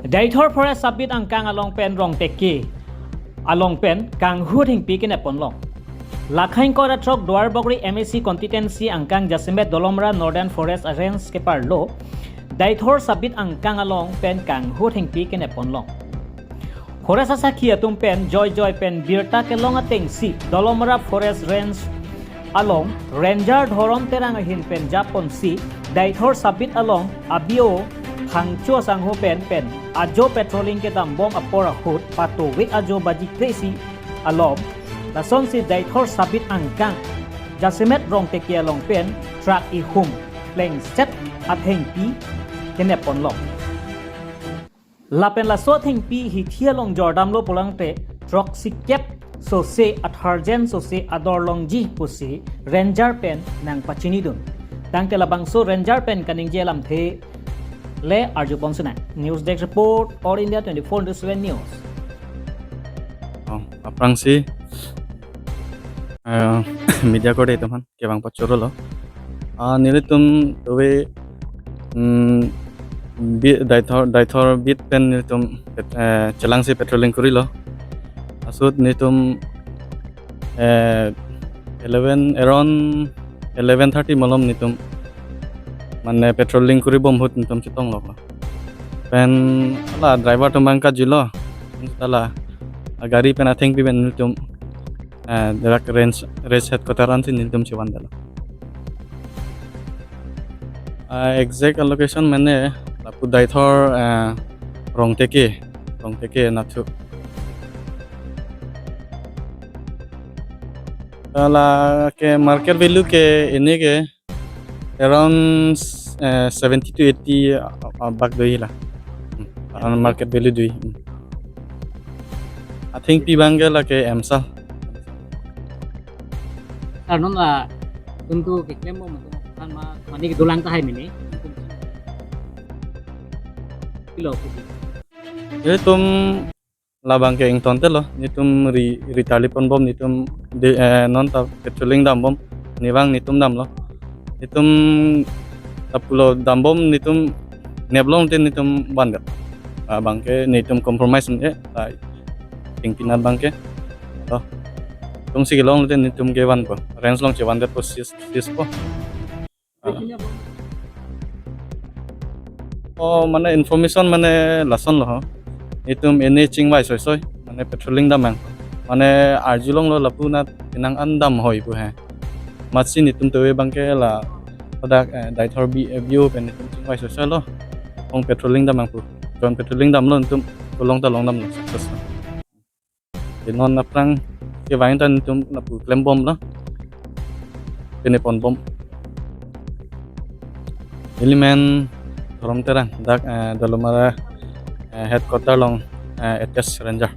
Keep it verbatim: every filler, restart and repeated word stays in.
Deithor Forest Sub-Beat angkang along pen Rongteke along pen kanghu thengpi kenep ponlong. Lakhang ingkoi ra throk Duarbagori M A C constituency angkang jasemet Dolamara Northern Forest Range keparlo Deithor Sub-Beat angkang along pen kanghu thengpi kenep ponlong. Forest asakhi atum pen joijoi pen birta kelong atengsi Dolamara Forest Range along Ranger Dhorom Terang ahin pen japponsi Deithor Sub-Beat along a B O Phangcho asangho pen pen ajo patrolling kedambom apor ahut patovek ajo baji kre-isi alom, lasonsi Deithor Sub-Beat angkang jasemet Rongteke along pen truck ihum plengset athengpi kenep ponlong. Lapen laso athengpi hithi along jordamlo pulangte throksi kep sose atharjen sose ador longji pusi Ranger pen nangpachinidun. Tangte labangso Ranger pen kaningje alamthe le arjuponsinang. News Desk Report, All India twenty-four into seven News. Oh, aphrangsi, eh, media korte atum aphan kevang pachorolo. Ah, nelitum tuve, mm, bi-, Deithor, Deithor beat pen nelitum pet-, eh, chelangsi patrolling korilo. Asut nelitum, eh, eleven, around eleven thirty malom nelitum mane patrolling koribom ahut nelitum chetonglo. Pen hala driver atum abang kajilo. Hala agari pen athengpi pen nelitum, eh, dak range, range headquarter ansi nelitum chevandetlo. Ah, exact location mane lapu Deithor, eh, Rongteke, Rongteke nathu. Hala ke market value ke ini ke around, eh, seventy to eighty, ah, ah, bak do hila. Hmm. Around market value do. Hmm. Athengpi abang ke lake emsa. Sir, non la kuntu keklembom atum aphan ma mane kedolang tahai mene. Pilo kuti. Nelitum labang ke ingtontelo, nelitum ri, ri tali ponbom, nelitum de, eh, non ta patrolling dambom, neli abang nelitum damlo. Nelitum ta pulo dambom, nelitum neplongte nelitum vandet. Abang ke nelitum compromise ne, ta thengpi nat abang ke. To. Nelitumsi kelongte nelitum ke vanpo. Range along chevandetpo, seize, seizepo. Ah. Oh, mane information mane lasonlo ho. Nelitum ini chingvai soisoi, mane patrolling dam abang. Mane arjulonglo lapu nat penang an damhoi pu he. Amatsi nelitum tuve abang ke la dak, eh, Deithor B-, eh, B O pen nelitum chingvai soisoilo. Ong patrolling dam abang pu. Join patrolling damlo nelitum, kelong ta longdamlo, success. Te non aphrang kevang ta nelitum lapu klembomlo. Pine ponbom. Neli men Dhorom Terang, dak, eh, Dolamara, eh, headquarter along, eh, attached ranger.